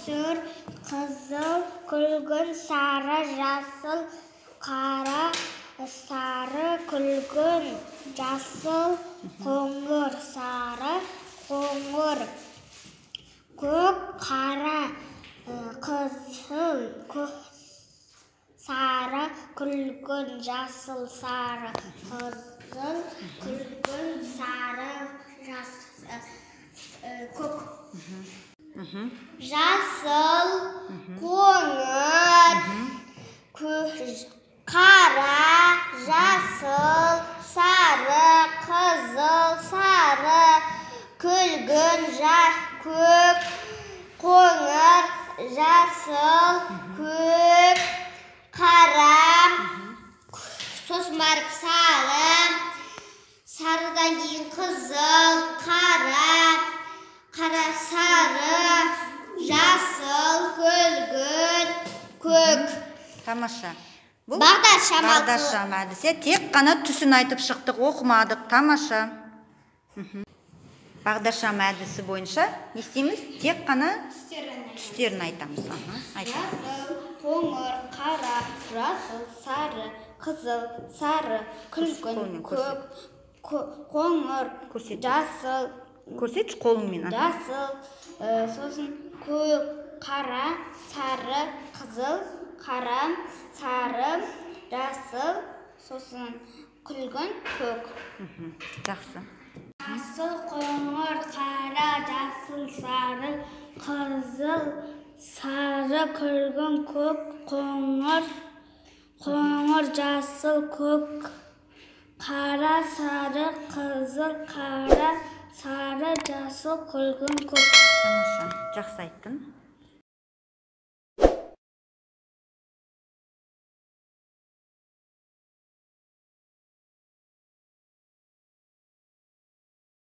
Сұр, қызыл, күлгін, сары, жасыл, қара, сары, күлгін, жасыл, қоңыр, сары, қоңыр, көк, қара, қызыл, сары, күлгін, жасыл, сары, қызыл, күлгін, сары, жасыл, көк. Жасыл, қоңыр, қара, жасыл, сары, қызыл, сары, күлгін, көк, қоңыр, жасыл, көк, қара, сосын барып сары, сарыдан кейін қызыл, қара, қара, сары, жасыл, күлгін, көк. Тамаша. Бұл бағдаршам. Бағдаршам әдісі. Тек қана түсін айтып шықтық, оқымадық. Тамаша. Бағдаршам әдісі бойынша не істейміз? Тек қана түстерін айтамыз. Жасыл, қоңыр, қара, жасыл, сары, қызыл, сары, күлгін, көк, қоңыр, жасыл. Көрсетші қолыңмен. Жасыл, сосын көк, қара, сары, қызыл, қара, сары, жасыл, сосын күлгін, көк. Жақсы. Жасыл, қоңыр, қара, жасыл, сары, қызыл, сары, күлгін, көк, қоңыр, қоңыр, жасыл, көк, қара, сары, қызыл, қара, сары, жасыл, күлгін, көк. Тамаша, жақсы айттың.